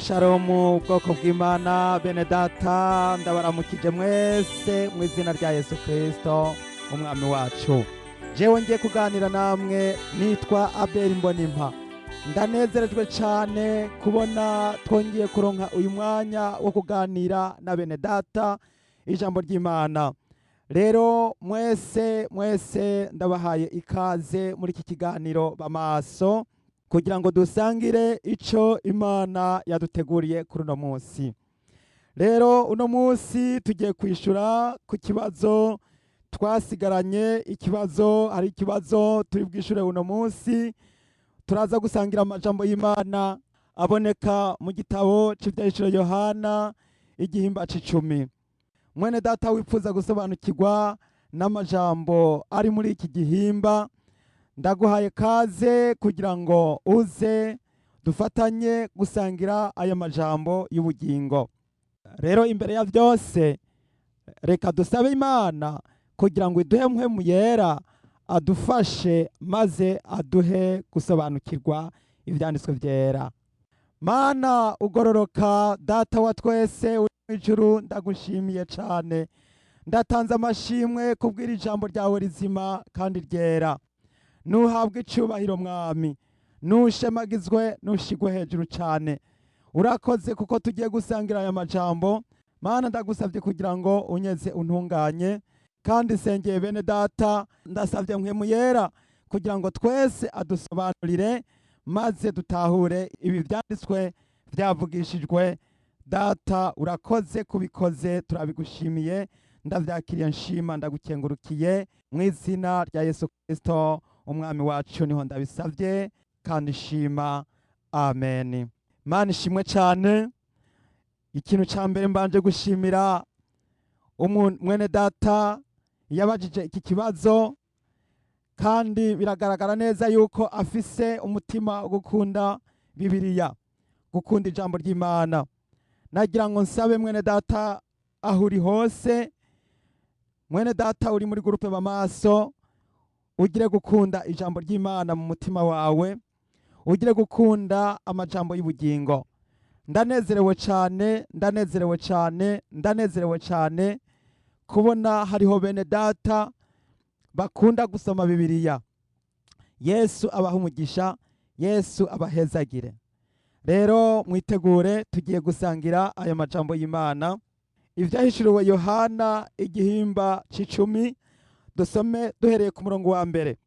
Shalom, shalom, ubwoko bw'Imana, bene data, ndabaramukije mwese mu izina rya Yesu Kristo umwami wacu. Jewe ngiye kuganira namwe nitwa Abel Mbonimpa. Ndanezerejwe cyane kubona twongeye kuronka uyu mwanya wo kuganira na bene data ijambo ry'Imana. Rero mwese mwese ndabahaye ikaze muri iki kiganiro bamaso kugira ngo dusangire ico Imana yaduteguriye kuri uno munsi. Rero uno munsi tugiye kwishura ku kibazo twasigaranye. Ikibazo, hari ikibazo turi bwishure uno munsi. Turaza gusangira amajambo y'Imana aboneka mu gitabo c'Ivyahishuro Yohana igihimba c'icumi. Mwene data wifuza gusobanukirwa n'amajambo ari muri iki gihimba, ndaguhaye kaze kugira ngo uze dufatanye gusangira aya majambo y'ubugingo. Rero imbere ya byose, reka dusabe Imana kugira ngo iduhe Mpwemu Yera adufashe maze aduhe gusobanukirwa ivyanditswe vyera. Mana ugororoka, Data wa twese uri mw'ijuru, ndagushimiye cane. Ndatanze amashimwe kubwira ijambo ryawe rizima kandi ryera. Nuhabwe icubahiro, Mwami, nushemagizwe, nushigwe hejuru cane. Urakoze kuko tugiye gusangira aya majambo. Mana, ndagusabye kugira ngo unyeze, untunganye, kandi sengeye bene data. Ndasabye Mpwemu Yera kugira ngo twese adusobanurire maze dutahure ibi vyanditswe vyavugishijwe. Data, urakoze kubikoze, turabigushimiye. Ndavyakiriye nshima, ndagukengurukiye. Mu izina rya Yesu Kristo umwami wacu niho ndabisabye kandi nshima, amen. Mana ishimwe cyane. Ikintu cya mbere, mbanje gushimira mwene data yabajije iki kibazo, kandi biragaragara neza yuko afise umutima wo gukunda Bibiliya, gukunda ijambo ry'Imana. Nagira ngo nsabe mwene data aho uri hose, mwene data uri muri groupe Bamaso, ugire gukunda ijambo ry'Imana mu mutima wawe, ugire gukunda amajambo y'ubugingo. Ndanezerewe cyane, ndanezerewe cyane, ndanezerewe cyane kubona hariho bene data bakunda gusoma Bibiliya. Yesu abaha umugisha, Yesu abahezagire. Rero mwitegure, tugiye gusangira ayo majambo y'Imana. Ivyahishuriwe Yohana igihimba c'icumi, dusome duhereye ku murongo wa mbere.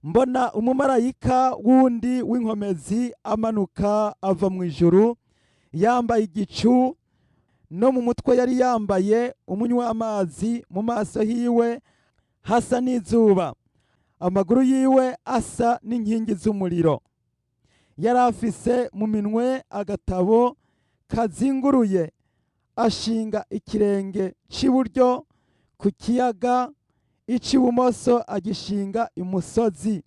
Mbona umumarayika wundi w'inkomezi amanuka ava mu ijuru, yambaye igicu, no mu mutwe yari yambaye umunywa w'amazi, mu maso hiwe hasa n'izuba, amaguru yiwe asa n'inkingi z'umuriro. Yari afise mu minwe agatabo kazinguruye, ashinga ikirenge c'iburyo ku kiyaga, ic'ibumoso agishinga imusozi,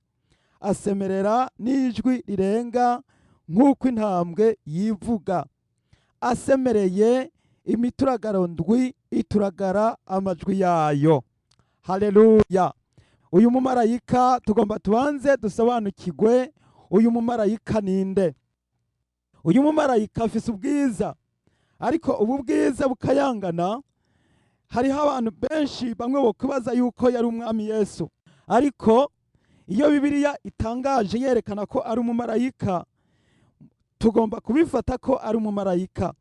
asemerera n'ijwi rirenga nk'uko intambwe yivuga. Asemereye, imituragaro ndwi ituragara amajwi yayo. Haleluya! Uyu mumarayika, tugomba tubanze dusobanukirwe uyu mumarayika ninde. Uyu mumarayika afise ubwiza, ariko ubu bwiza bukayangana. Hariho abantu benshi bamwe bokwibaza yuko yari umwami Yesu, ariko iyo Bibiliya itangaje yerekana ko ari umumarayika, tugomba kubifata ko ari umumarayika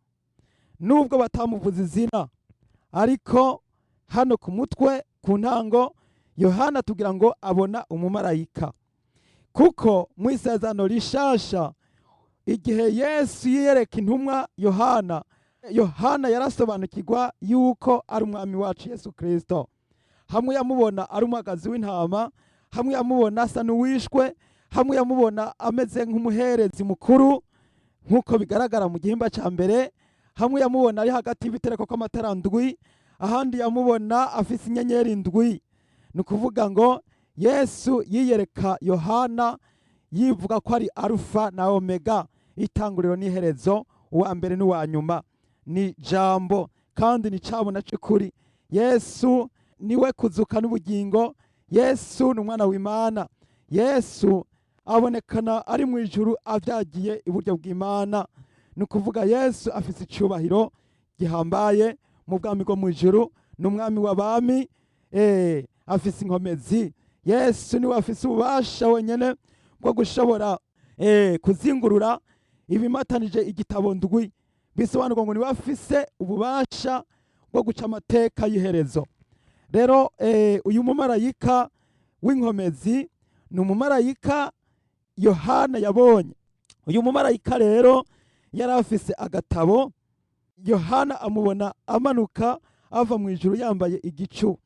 nubwo batamuvuze izina. Ariko hano ku mutwe, ku ntango, Yohana tugira ngo abona umumarayika, kuko mu Isezerano Rishasha, igihe Yesu yiyereka intumwa Yohana, Yohana yarasobanukirwa yuko ari umwami wacu Yesu Kristo. Hamwe yamubona ari umwagazi w'intama, hamwe yamubona asa n'uwishwe, hamwe yamubona ameze nk'umuherezi mukuru nk'uko bigaragara mu gihimba cya mbere, hamwe yamubona ari hagati y'ibitereko kw'amatara ndwi, ahandi yamubona afise inyenyeri ndwi. Ni ukuvuga ngo Yesu yiyereka Yohana yivuga ko ari Arufa na Omega, itanguriro n'iherezo, uwa mbere n'uwa nyuma. Ni jambo kandi ni cabona c'ukuri. Yesu niwe kuzuka n'ubugingo. Yesu ni umwana w'Imana. Yesu abonekana ari mu ijuru avyagiye iburyo bw'Imana. Ni ukuvuga Yesu afise icubahiro gihambaye mu bwami bwo mu ijuru, ni umwami w'abami, afise inkomezi. Yesu niwe afise ububasha wenyene bwo gushobora kuzingurura ibimatanije igitabo ndwi. Bisobanurwa ngo niwe afise ububasha bwo guca amateka y'iherezo. Rero uyu mumarayika w'inkomezi ni umumarayika Yohana yabonye. Uyu mumarayika rero yari afise agatabo. Yohana amubona amanuka ava mu ijuru yambaye igicu,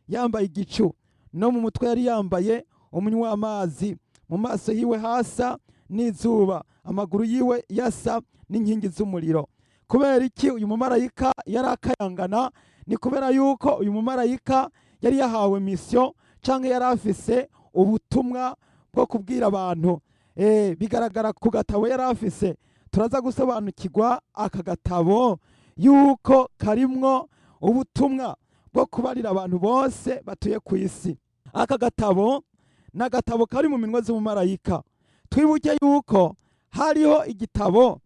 yambaye igicu, no mu mutwe yari yambaye umunywa w'amazi, mu maso yiwe hasa n'izuba, amaguru yiwe yasa n'inkingi z'umuriro. Kubera iki uyu mumarayika yari akayangana? Ni kubera yuko uyu mumarayika yari yahawe mission cyangwa yari afise ubutumwa bwo kubwira abantu. Bigaragara ku gatabo yari afise. Turaza gusobanukirwa aka gatabo yuko karimwo ubutumwa bwo kubarira abantu bose batuye ku isi. Aka gatabo ni agatabo kari mu minwe z'umumarayika. Twibuke yuko hariho igitabo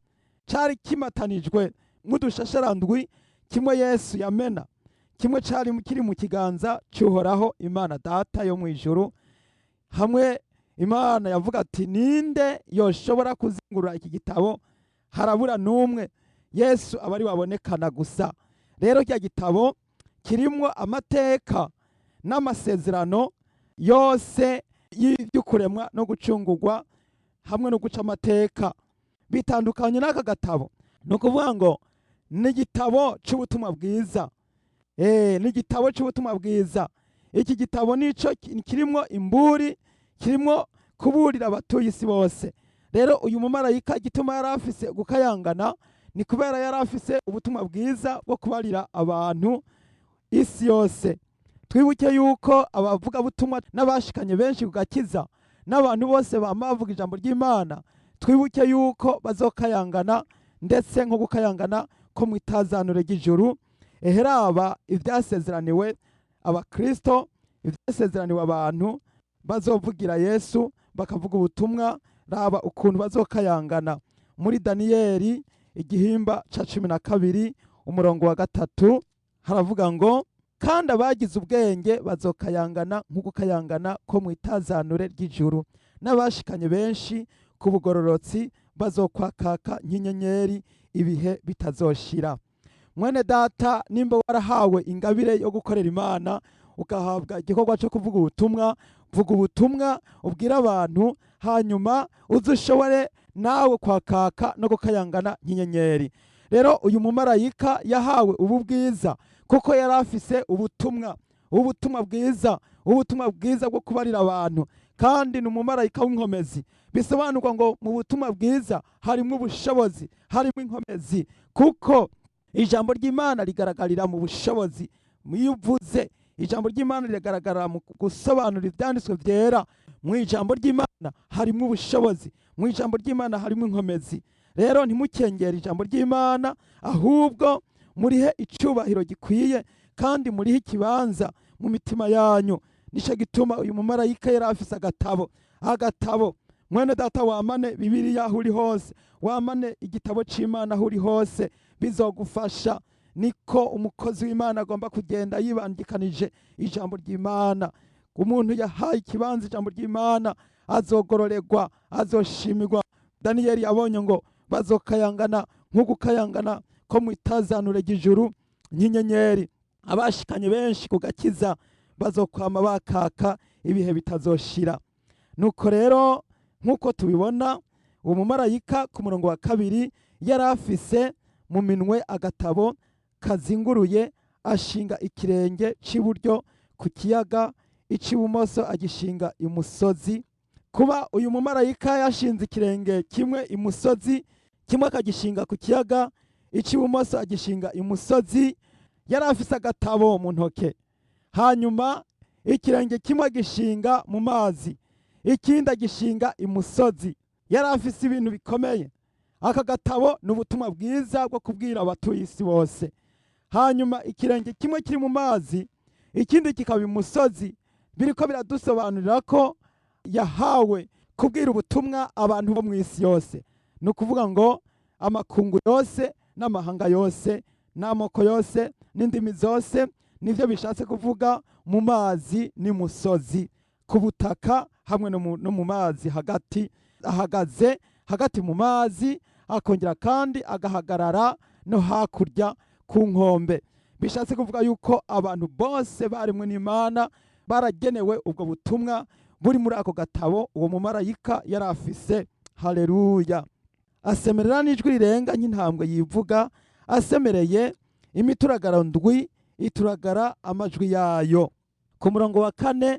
cari kimatanijwe nk'udushasharandwi, kimwe Yesu yamena, kimwe cari kiri mu kiganza cy'Uhoraho Imana Data yo mu ijuru, hamwe Imana yavuga ati: "Ninde yoshobora kuzingurura iki gitabo?" Harabura n'umwe, Yesu aba ari wabonekana gusa. Rero kya gitabo kirimwo amateka n'amasezerano yose y'iby'ukuremwa no gucungurwa hamwe no guca amateka. Bitandukanye n'aka gatabo, ni ukuvuga ngo ni igitabo cy'ubutumwa bwiza. Ni igitabo cy'ubutumwa bwiza. Iki gitabo nico kirimwo imburi, kirimwo kuburira abatuye isi bose. Rero uyu mumarayika, igituma yari afise gukayangana ni kubera yari afise ubutumwa bwiza bwo kubarira abantu isi yose. Twibuke yuko abavugabutumwa n'abashikanye benshi ku gakiza n'abantu bose bama bavuga ijambo ry'Imana, twibuke yuko bazokayangana, ndetse nko gukayangana ko mu itazanure ry'ijuru. Eheraba ibyasezeraniwe abakristo, ibyasezeraniwe abantu bazovugira Yesu bakavuga ubutumwa, raba ukuntu bazokayangana. Muri Daniyeli igihimba ca 12 umurongo wa 3 haravuga ngo: "Kandi abagize ubwenge bazokayangana nk'ugukayangana ko mu itazanure ry'ijuru, n'abashikanye benshi ku bugororotsi bazokwakaka nk'inyenyeri ibihe bitazoshira." Mwene data, nimba warahawe ingabire yo gukorera Imana, ugahabwa igikorwa cyo kuvuga ubutumwa, vuga ubutumwa, ubwire abantu, hanyuma uze ushobore nawe kwakaka no gukayangana nk'inyenyeri. Rero uyu mumarayika yahawe ubu bwiza kuko yari afise ubutumwa, ubutumwa bwiza, ubutumwa bwiza bwo kubarira abantu. Kandi ni umumarayika w'inkomezi. Bisobanurwa ngo mu butumwa bwiza harimo ubushobozi, harimo inkomezi, kuko ijambo ry'Imana rigaragarira mu bushobozi. Iyo uvuze ijambo ry'Imana, riragaragara mu gusobanura ibyanditswe byera. Mu ijambo ry'Imana harimo ubushobozi, mu ijambo ry'Imana harimo inkomezi. Rero ntimukengere ijambo ry'Imana, ahubwo murihe icyubahiro gikwiye kandi murihe ikibanza mu mitima yanyu. Nicyo gituma uyu mumarayika yari afise agatabo. Agatabo, mwene data, wamane Bibiliya aho uri hose, wamane igitabo c'Imana aho uri hose, bizogufasha. Niko umukozi w'Imana agomba kugenda yibangikanije ijambo ry'Imana. Umuntu yahaye ikibanza ijambo ry'Imana azogororerwa, azoshimirwa. Daniyeli yabonye ngo bazokayangana nk'ugukayangana ko mu itazanure ry'ijuru nk'inyenyeri, abashikanye benshi ku gakiza bazokwama bakaka ibihe bitazoshira. Nuko rero nk'uko tubibona, uwo mumarayika ku murongo wa 2 yari afise mu minwe agatabo kazinguruye, ashinga ikirenge c'iburyo ku kiyaga, ic'ibumoso agishinga imusozi. Kuba uyu mumarayika yashinze ikirenge kimwe imusozi, kimwe akagishinga ku kiyaga, ic'ibumoso agishinga imusozi, yari afise agatabo mu ntoke, hanyuma ikirenge kimwe agishinga mu mazi, ikindi agishinga imusozi, yari afise ibintu bikomeye. Aka gatabo ni ubutumwa bwiza bwo kubwira abatuye isi bose. Hanyuma ikirenge kimwe kiri mu mazi, ikindi kikaba imusozi, biriko biradusobanurira ko yahawe kubwira ubutumwa abantu bo mu isi yose. Ni ukuvuga ngo Amakungu yose n'amahanga yose n'amoko yose n'indimi zose, nivyo bishatse kuvuga mu mazi n'imusozi, ku butaka hamwe no mu mazi hagati. Ahagaze hagati mu mazi, akongera kandi agahagarara no hakurya ku nkombe. Bishatse kuvuga yuko abantu bose barimwe n'Imana baragenewe ubwo butumwa buri muri ako gatabo uwo mumarayika yari afise. Haleluya! Asemerera n'ijwi rirenga nk'intambwe yivuga. Asemereye, imituragaro ndwi ituragara amajwi yayo. Ku murongo wa 4,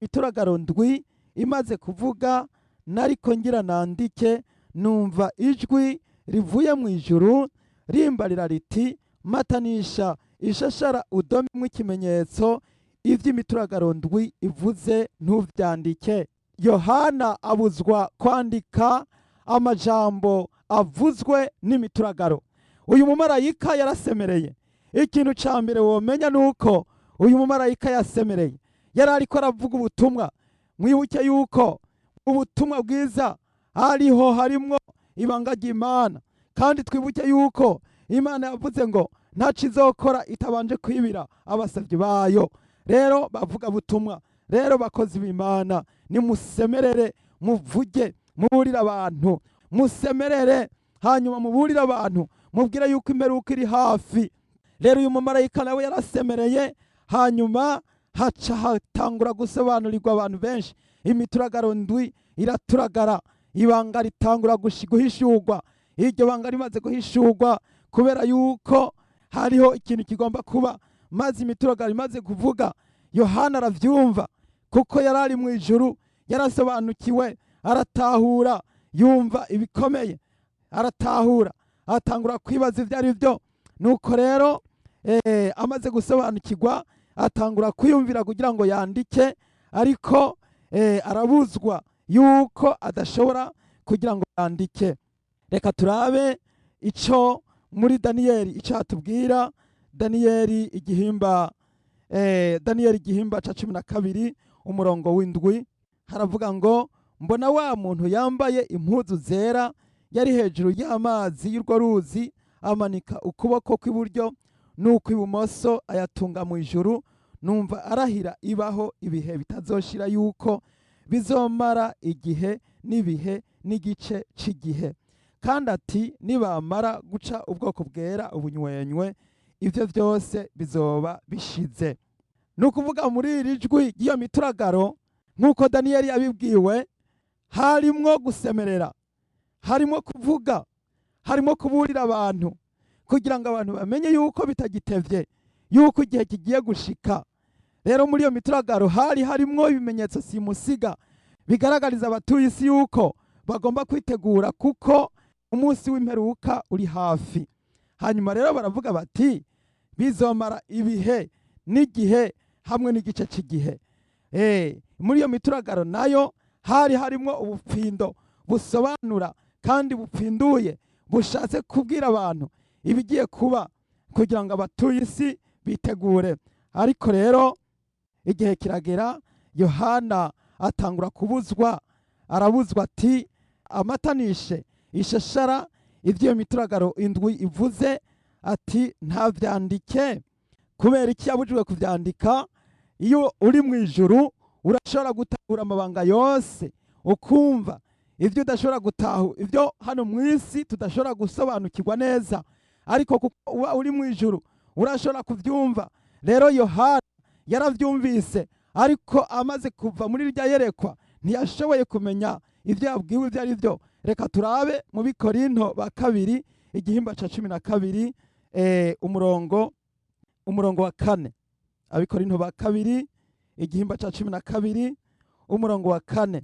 imituragaro ndwi imaze kuvuga, nariko ngira nandike, numva ijwi rivuye mu ijuru rimbarira riti: "Matanisha ishashara, udomemwo ikimenyetso ivy'imituragaro ndwi ivuze, ntuvyandike." Yohana abuzwa kwandika amajambo avuzwe n'imituragaro. Uyu mumarayika yarasemereye. Ikintu ca mbere womenya nuko uyu mumarayika yasemereye, yari ariko aravuga ubutumwa. Mwibuke yuko ubutumwa bwiza hariho harimwo ibanga ry'Imana, kandi twibuke yuko Imana yavuze ngo ntaco izokora itabanje kwibira abasavyi bayo. Rero bavuga butumwa, rero bakozi b'Imana, nimusemerere, muvuge, muburire abantu. Musemerere, hanyuma muburire abantu, mubwire yuko imperuka iri hafi. Rero uyu mumarayika nawe yarasemereye, hanyuma haca hatangura gusobanurirwa abantu benshi. Imituragaro ndwi iraturagara, ibanga ritangura guhishurwa. Iryo banga rimaze guhishurwa, kubera yuko hariho ikintu kigomba kuba, maze imituragaro imaze kuvuga, Yohana aravyumva kuko yari ari mu ijuru, yarasobanukiwe, aratahura, yumva ibikomeye, aratahura, atangura kwibaza ibyo ari byo. Nuko rero amaze gusobanukirwa, atangura kwiyumvira kugira ngo yandike, ariko arabuzwa yuko adashobora kugira ngo yandike. Reka turabe ico muri Daniyeli ico hatubwira. Daniyeli igihimba ca 12, umurongo w'7, haravuga ngo: "Mbona wa muntu yambaye impuzu zera yari hejuru y'amazi y'urwo ruzi, amanika ukuboko kw'iburyo n'ukw'ibumoso, ayatunga mu ijuru. Numva arahira ibaho ibihe bitazoshira yuko bizomara igihe n'ibihe n'igice c'igihe, kandi ati nibamara guca ubwoko bwera ubunywenywe, ivyo vyose bizoba bishize." Ni ukuvuga muri iri jwi ry'iyo mituragaro, nk'uko Daniyeli yabibwiwe, harimwo gusemerera, harimo kuvuga, harimo kuburira abantu kugira ngo abantu bamenye yuko bitagitevye, yuko igihe kigiye gushika. Rero muri iyo mituragaro hari harimwo ibimenyetso simusiga bigaragariza abatuye isi yuko bagomba kwitegura, kuko umunsi w'imperuka uri hafi. Hanyuma rero baravuga bati bizomara ibihe n'igihe hamwe n'igice cy'igihe. Muri iyo mituragaro nayo hari harimwo ubupfindo busobanura kandi bupfinduye, bushatse kubwira abantu ibigiye kuba kugira ngo abatuye isi bitegure. Ariko rero igihe kiragera, Yohana atangura kubuzwa. Arabuzwa ati: "Amatanishe ishashara iby'iyo mituragaro indwi ivuze," ati "ntavyandike." Kubera iki yabujijwe kuvyandika? Iyo uri mu ijuru urashobora gutahura amabanga yose, ukumva ibyo udashobora gutahu, ibyo hano mu isi tudashobora gusobanukirwa neza, ariko kuko uba uri mu ijuru urashobora kubyumva. Rero Yohana yarabyumvise, ariko amaze kuva muri rya yerekwa ntiyashoboye kumenya ibyo yabwiwe ibyo ari byo. Reka turabe mu Bikorinto ba kabiri, igihimba ca 12, umurongo wa 4. Abikorinto ba kabiri, igihimba ca 12, umurongo wa 4: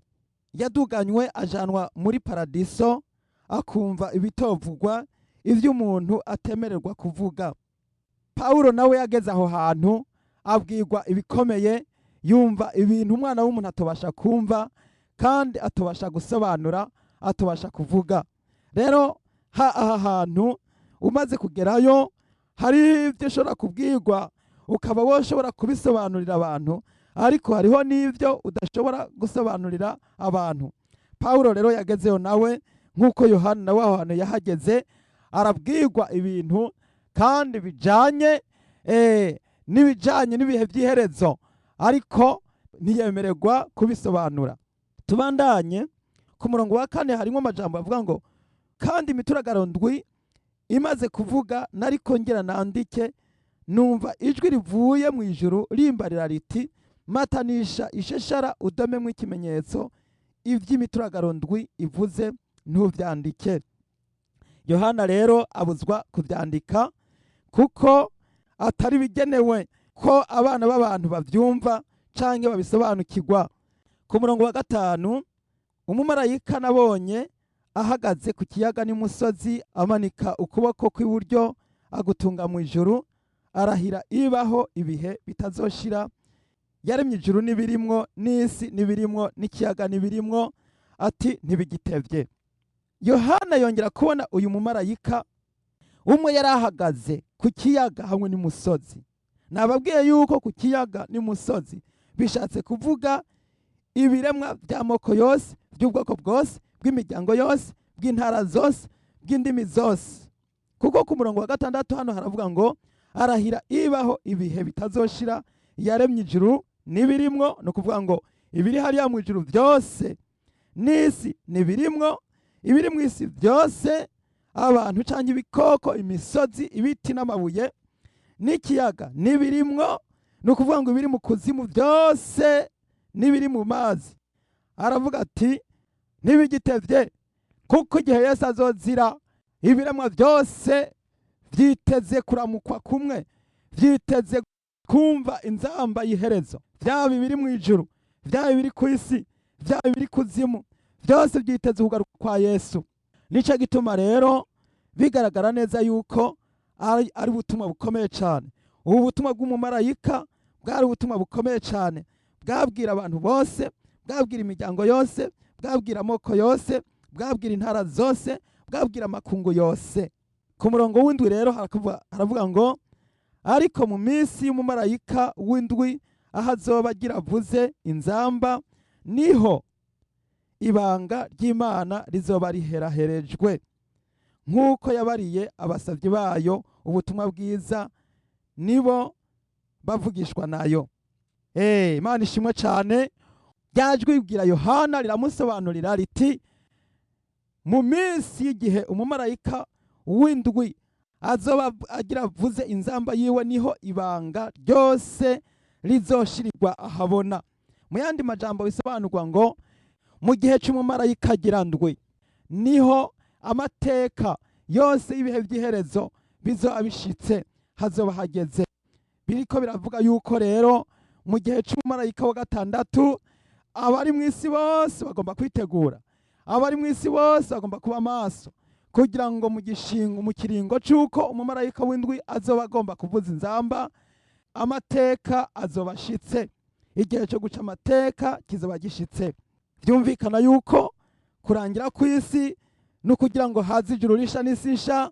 "Yaduganywe ajanwa muri paradiso, akumva ibitovugwa, ivy'umuntu atemererwa kuvuga." Pawulo nawe yageze aho hantu, abwirwa ibikomeye, yumva ibintu umwana w'umuntu atobasha kumva kandi atobasha gusobanura, atobasha kuvuga. Rero aha hantu umaze kugerayo, hari ibyo ushobora kubwirwa ukaba woshobora kubisobanurira abantu, ariko hariho n'ibyo udashobora gusobanurira abantu. Pawulo rero yagezeyo nawe. Nk'uko Yohana nawe aho hantu yahageze arabwirwa ibintu kandi bijanye n'ibijanye n'ibihe by'iherezo, ariko ntiyemererwa kubisobanura. Tubandanye ku murongo wa 4, harimo amajambo avuga ngo: "Kandi imituragaro ndwi imaze kuvuga, nariko ngira nandike, numva ijwi rivuye mu ijuru rimbarira riti: 'Matanisha ishashara, udomemwo ikimenyetso iby'imituragaro ndwi ivuze, ntuvyandike.'" Yohana rero abuzwa kubyandika kuko atari bigenewe ko abana b'abantu bavyumva canke babisobanukirwa. Ku murongo wa 5: "Umumarayika nabonye ahagaze ku kiyaga n'imusozi, amanika ukuboko kw'iburyo agutunga mu ijuru, arahira ibaho ibihe bitazoshira, yaremye ijuru n'ibirimwo, n'isi n'ibirimwo, n'ikiyaga n'ibirimwo, ati: 'Ntibigitevye.'" Yohana yongera kubona uyu mumarayika umwe yari ahagaze ku kiyaga hamwe n'imusozi. Nababwiye yuko ku kiyaga n'imusozi bishatse kuvuga ibiremwa by'amoko yose, by'ubwoko bwose, bw'imiryango yose, bw'intara zose, bw'indimi zose, kuko ku murongo wa 6 hano haravuga ngo: "Arahira ibaho ibihe bitazoshira, yaremye ijuru n'ibirimwo." Ni ukuvuga ngo ibiri hariya mu ijuru byose, n'isi n'ibirimwo, ibiri mu isi byose, abantu cyangwa ibikoko, imisozi, ibiti n'amabuye, n'ikiyaga n'ibirimwo. Ni ukuvuga ngo ibiri mu kuzimu byose n'ibiri mu mazi. Aravuga ati: "Ntibigitevye," kuko igihe Yesu azozira, ibiremwa byose vyiteze kuramukwa kumwe, vyiteze kumva inzamba y'iherezo. Vyaba ibiri mu ijuru, vyaba ibiri ku isi, vyaba ibiri kuzimu, byose byiteze kugaruka kwa Yesu. Nico gituma rero bigaragara neza yuko ari ubutumwa bukomeye cyane. Ubu butumwa bw'umumarayika bwari ubutumwa bukomeye cyane, bwabwira abantu bose, bwabwira imiryango yose, bwabwira amoko yose, bwabwira intara zose, bwabwira amakungu yose. Ku murongo w'7 rero haravuga ngo: "Ariko mu minsi y'umumarayika w'indwi, aho azoba agira avuze inzamba, niho ibanga ry'Imana rizoba riheraherejwe, nk'uko yabariye abasabyi bayo ubutumwa bwiza, nibo bavugishwa nayo." Imana ishimwe cyane. Ryajwi ibwira Yohana, riramusobanurira riti: mu minsi y'igihe umumarayika w'indwi azoba agira avuze inzamba yiwe, niho ibanga ryose rizoshirirwa ahabona. Mu yandi majambo bisobanurwa ngo mu gihe cy'umumarayika agira ndwi niho amateka yose y'ibihe by'iherezo bizoba bishitse, hazoba hageze. Biriko biravuga yuko rero mu gihe cy'umumarayika wa 6, abari mu isi bose bagomba kwitegura, abari mu isi bose bagomba kuba maso, kugira ngo mu gishingo, mu kiringo cy'uko umumarayika w'indwi azoba agomba kuvuza inzamba, amateka azoba ashitse, igihe cyo guca amateka kizoba gishitse. Byumvikana yuko kurangira kw'isi no kugira ngo haze ijuru risha n'isi nsha,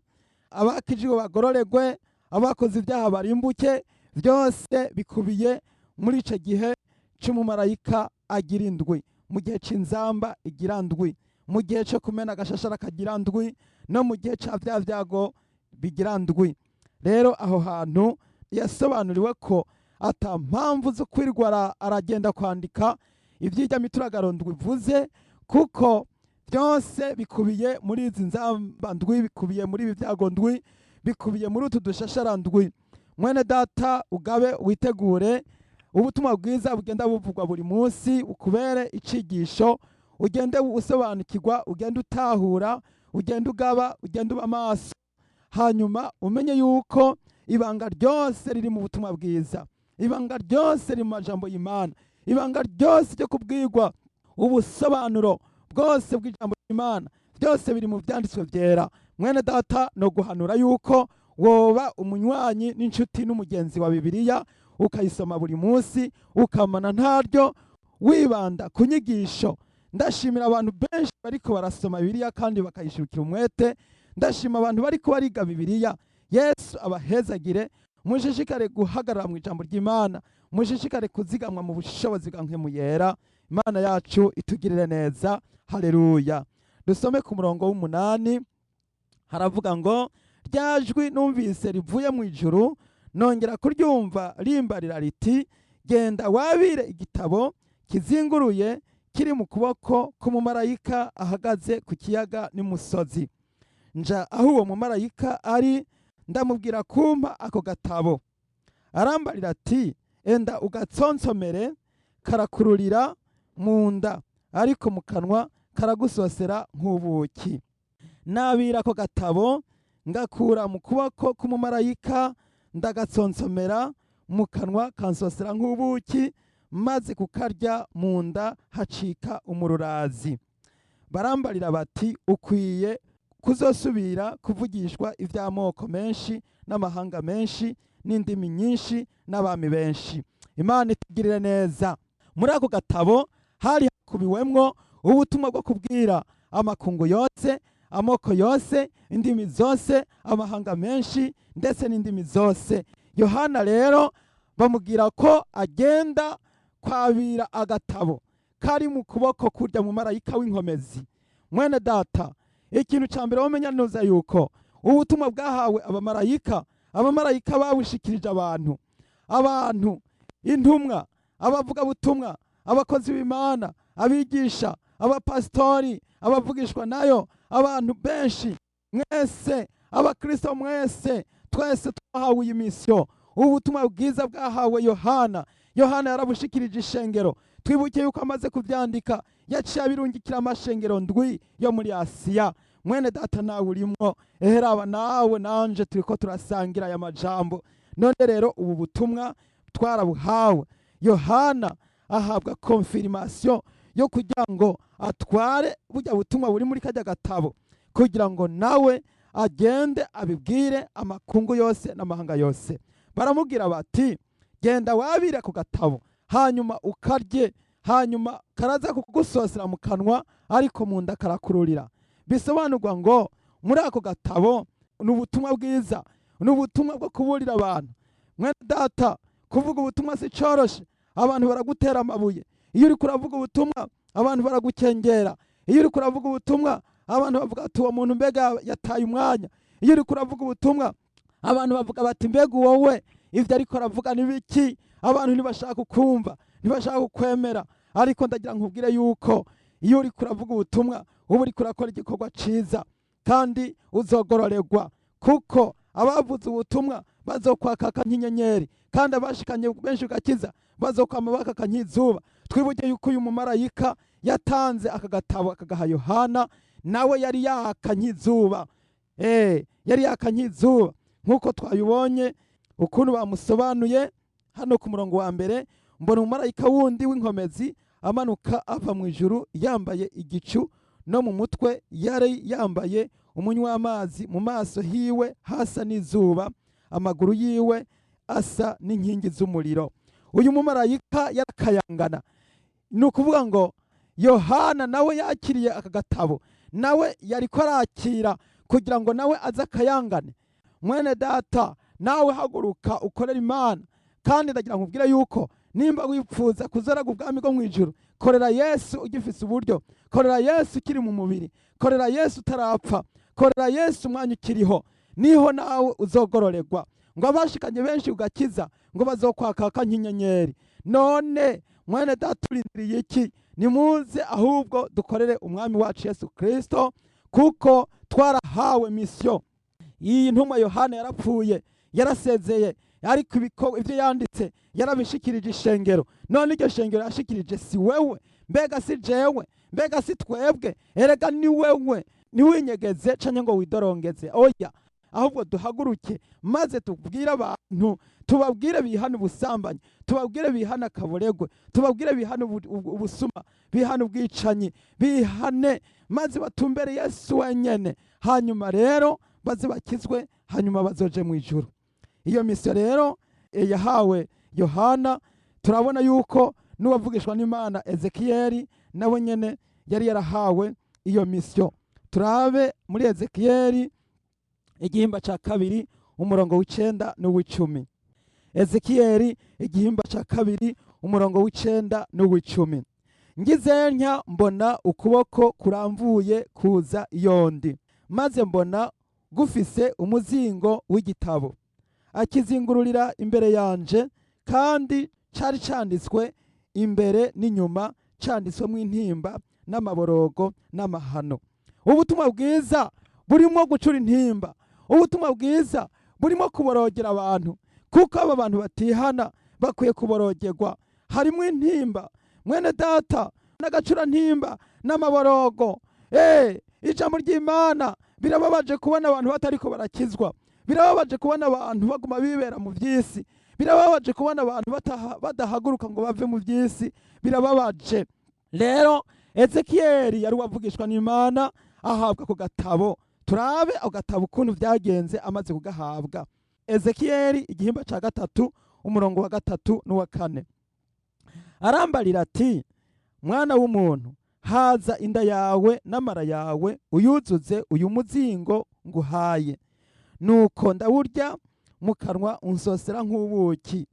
abakijijwe bagororegwe, abakoze ibyaha barimbuke, byose bikubiye muri icyo gihe cy'umumarayika agira indwi, mu gihe cy'inzamba igira ndwi, mu gihe cyo kumena agashashara kagira ndwi, no mu gihe cya bya byago bigira ndwi. Rero aho hantu yasobanuriwe ko ata mpamvu zo kwirwa aragenda kwandika iby'ijya mituragaro ndwi ivuze, kuko byose bikubiye muri izi nzamba ndwi, bikubiye muri ibi byago ndwi, bikubiye muri utu dushashara ndwi. Mwene data, ugabe witegure. Ubutumwa bwiza bugenda buvugwa buri munsi ukubere icigisho, ugende usobanukirwa, ugende utahura, ugende ugaba, ugende uba maso, hanyuma umenye yuko ibanga ryose riri mu butumwa bwiza, ibanga ryose riri mu majambo y'Imana, ibanga ryose ryo kubwirwa ubusobanuro bwose bw'ijambo ry'Imana, byose biri mu byanditswe byera. Mwene data, no guhanura yuko woba umunywanyi n'inshuti n'umugenzi wa Bibiliya, ukayisoma buri munsi, ukamana ntaryo wibanda ku nyigisho. Ndashimira abantu benshi bariko barasoma Bibiliya kandi bakayishirukira umwete. Ndashima abantu bariko bariga Bibiliya. Yesu abahezagire. Mushishikare guhagarara mu ijambo ry'Imana, mushishikare kuzigamwa mu bushobozi bwa Mpwemu Yera. Imana yacu itugirire neza. Haleluya. Dusome ku murongo w'8, haravuga ngo: "Rya jwi numvise rivuye mu ijuru nongera kuryumva rimbarira riti: 'Genda wabire igitabo kizinguruye kiri mu kuboko k'umumarayika ahagaze ku kiyaga n'imusozi.' Nja aho uwo mumarayika ari, ndamubwira kumpa ako gatabo. Arambarira ati: 'Enda ugatsonsomere, karakururira mu nda, ariko mu kanwa karagusosera nk'ubuki.' Nabira ako gatabo, ngakura mu kuboko k'umumarayika, ndagatsonsomera, mu kanwa kansosera nk'ubuki, maze kukarya mu nda hacika umururazi. Barambarira bati: 'Ukwiye kuzosubira kuvugishwa iby'amoko menshi n'amahanga menshi n'indimi nyinshi n'abami benshi.'" Imana itugirire neza. Muri ako gatabo hari hakubiwemwo ubutumwa bwo kubwira amakungu yose, amoko yose, indimi zose, amahanga menshi ndetse n'indimi zose. Yohana rero bamubwira ko agenda kwabira agatabo kari mu kuboko kurya mu marayika w'inkomezi. Mwene data, ikintu cya mbere wamenya neza yuko ubutumwa bwahawe abamarayika, abamarayika babushikirije abantu, abantu, intumwa, abavugabutumwa, abakozi b'Imana, abigisha, abapasitori, abavugishwa nayo, abantu benshi, mwese abakristo, mwese, twese twahawe iyi misiyo. Ubutumwa bwiza bwahawe Yohana, Yohana yarabushikirije ishengero. Twibuke yuko amaze kubyandika yaciye abirungikira amashengero ndwi yo muri Asiya. Mwene data, nawe urimwo. Eheraba nawe nanje turiko turasangira aya majambo. None rero ubu butumwa twarabuhawe. Yohana ahabwa confirmation yo kugira ngo atware burya butumwa buri muri kajya gatabo, kugira ngo nawe agende abibwire amakungu yose n'amahanga yose. Baramubwira bati: "Genda wabire ku gatabo, hanyuma ukarye, hanyuma karaza kugusosera mu kanwa, ariko mu nda karakururira." Bisobanurwa ngo muri ako gatabo ni ubutumwa bwiza, ni ubutumwa bwo kuburira abantu. Mwene data, kuvuga ubutumwa si coroshe. Abantu baragutera amabuye iyo uriko uravuga ubutumwa, abantu baragukengera iyo uriko uravuga ubutumwa, abantu bavuga ati: "Uwo muntu mbega yataye umwanya." Iyo uriko uravuga ubutumwa, abantu bavuga bati: "Mbega wowe ivyo ariko aravuga ni biki?" Abantu ntibashaka kukumva, ntibashaka kukwemera. Ariko ndagira nkubwire yuko iyo uriko uravuga ubutumwa uba uriko urakora igikorwa ciza, kandi uzogororerwa, kuko abavuze ubutumwa bazokwakaka nk'inyenyeri, kandi abashikanye benshi ugakiza bazokwama bakaka nk'izuba. Twibuke yuko uyu mumarayika yatanze aka gatabo akagaha Yohana, nawe yari yaka nk'izuba, yari yaka nk'izuba, nk'uko twabibonye ukuntu bamusobanuye hano ku murongo wa 1: "Mbona umumarayika wundi w'inkomezi amanuka ava mu ijuru, yambaye igicu, no mu mutwe yari yambaye umunywa w'amazi, mu maso hiwe hasa n'izuba, amaguru yiwe asa n'inkingi z'umuriro." Uyu mumarayika yarakayangana. Ni ukuvuga ngo Yohana nawe yakiriye aka gatabo, nawe yariko arakira kugira ngo nawe aze akayangane. Mwene data, nawe haguruka ukorera Imana. Kandi ndagira nkubwire yuko nimba wipfuza kuzoraga ubwami bwo mu ijuru, korera Yesu ugifise uburyo, korera Yesu ukiri mu mubiri, korera Yesu utarapfa, korera Yesu umwanya ukiriho, niho nawe uzogororerwa. Ngo abashikanye benshi ugakiza ngo bazokwakaka nk'inyenyeri. None mwene data, urindiriye iki? Nimuze ahubwo dukorere umwami wacu Yesu Kristo, kuko twarahawe misiyo. Iyi ntumwa Yohana yarapfuye, yarasezeye, ariko ibyo yanditse yarabishikirije ishengero. None iryo shengero yashikirije si wewe? Mbega si jewe? Mbega si twebwe? Erega ni wewe. Ntiwinyegeze canke ngo widorongeze, oya, ahubwo duhaguruke maze tubwire abantu, tubabwire bihane ubusambanyi, tubabwire bihane akaboregwe, tubabwire bihane ubusuma, bihane ubwicanyi, bihane maze batumbere Yesu wenyene, hanyuma rero baze bakizwe, hanyuma bazoje mu ijuru. Iyo misiyo rero yahawe Yohana, turabona yuko n'uwavugishwa n'Imana Ezekiyeli nawe nyene yari yarahawe iyo misiyo. Turabe muri Ezekiyeli igihimba ca 2, umurongo w'9 n'uw'icumi. Ezekiyeli igihimba ca 2, umurongo w'9 n'uw'icumi: Ngize ntya mbona ukuboko kuramvuye kuza iyondi, maze mbona gufise umuzingo w'igitabo. Akizingururira imbere yanje, kandi cari canditswe imbere n'inyuma, canditswemo intimba n'amaborogo n'amahano. Ubutumwa bwiza burimo gucura intimba, ubutumwa bwiza burimo kuborogera abantu, kuko aba bantu batihana bakwiye kuborogerwa. Harimo intimba, mwene data, n'agacura ntimba n'amaborogo. Ijambo ry'Imana, birababaje kubona abantu batariko barakizwa, birababaje kubona abantu baguma bibera mu by'isi, birababaje kubona abantu badahaguruka ngo bave mu by'isi, birababaje. Rero Ezekiyeli yari uwavugishwa n'Imana, ahabwa ku gatabo. Turabe ako gatabo ukuntu byagenze amaze kugahabwa. Ezekiyeli igihimba cya 3, umurongo wa 3 n'uwa 4. Arambarira ati: "Mwana w'umuntu, haza inda yawe n'amara yawe, uyuzuze uyu muzingo nguhaye." Nuko ndawurya mu kanwa, unsosera nk'ubuki.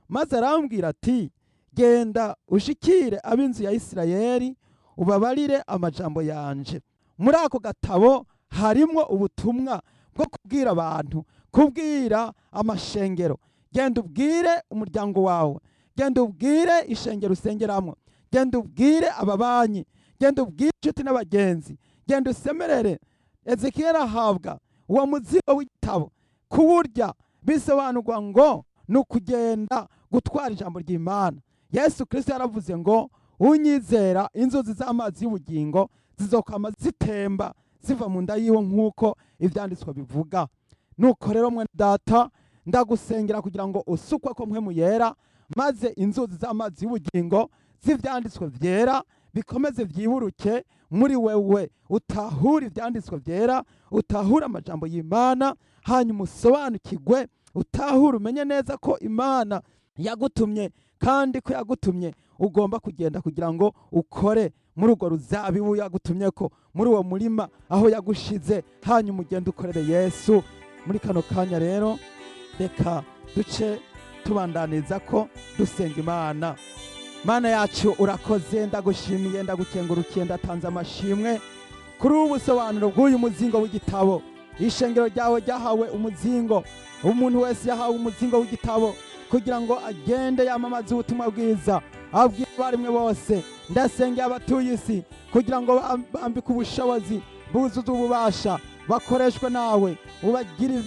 Maze arambwira ati: "Genda ushikire ab'inzu ya Isirayeli, ubabarire amajambo yanje." Muri ako gatabo harimwo ubutumwa bwo kubwira abantu, kubwira amashengero. Genda ubwire umuryango wawe, genda ubwire ishengero usengeramwo, genda ubwire ababanyi, genda ubwire inshuti n'abagenzi, genda usemerere. Ezekiyeli ahabwa uwo muzingo w'igitabo. Kuwurya bisobanurwa ngo ni ukugenda gutwara ijambo ry'Imana. Yesu Kristo yaravuze ngo: "Unyizera, inzuzi z'amazi y'ubugingo zizokwama zitemba ziva mu nda yiwe," nk'uko ivyanditswe bivuga. Nuko rero, mwene data, ndagusengera kugira ngo usukwe ko Mpwemu Yera, maze inzuzi z'amazi y'ubugingo z'ivyanditswe vyera bikomeze vyiburuke muri wewe, utahure ivyanditswe vyera, utahure amajambo y'Imana, hanyuma usobanukirwe, utahure, umenye neza ko Imana yagutumye, kandi ko yagutumye ugomba kugenda kugira ngo ukore muri urwo ruzabibu yagutumye, ko muri uwo murima aho yagushize, hanyuma ugende ukorere Yesu. Muri kano kanya rero, reka duce tubandaniza ko dusenga Imana. Mana yacu, urakoze, ndagushimiye, ndagukengurukiye, ndatanze amashimwe kuri ubu busobanuro bw'uyu muzingo w'igitabo. Ishengero ryawe ryahawe umuzingo, umuntu wese yahawe umuzingo w'igitabo kugira ngo agende yamamaze ubutumwa bwiza, abwire abarimwe bose. Ndasengeye abatuye isi kugira ngo bambike ubushobozi, buzuze ububasha, bakoreshwe nawe,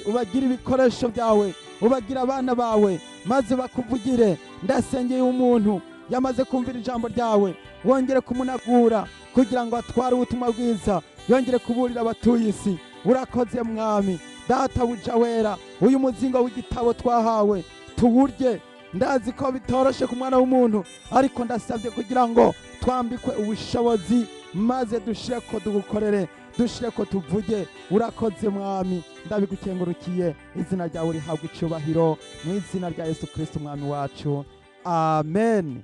ubagire ibikoresho byawe, ubagire abana bawe, maze bakuvugire. Ndasengeye umuntu yamaze kumvira ijambo ryawe, wongere kumunagura kugira ngo atware ubutumwa bwiza, yongere kuburira abatuye isi. Urakoze Mwami Data buja wera. Uyu muzingo w'igitabo twahawe tuwurye. Ndazi ko bitoroshe ku mwana w'umuntu, ariko ndasabye kugira ngo twambikwe ubushobozi, maze dushire ko dugukorere, dushire ko tuvuge. Urakoze Mwami, ndabigukengurukiye. Izina ryawe rihabwa icubahiro, mu izina rya Yesu Kristo Umwami wacu, amen.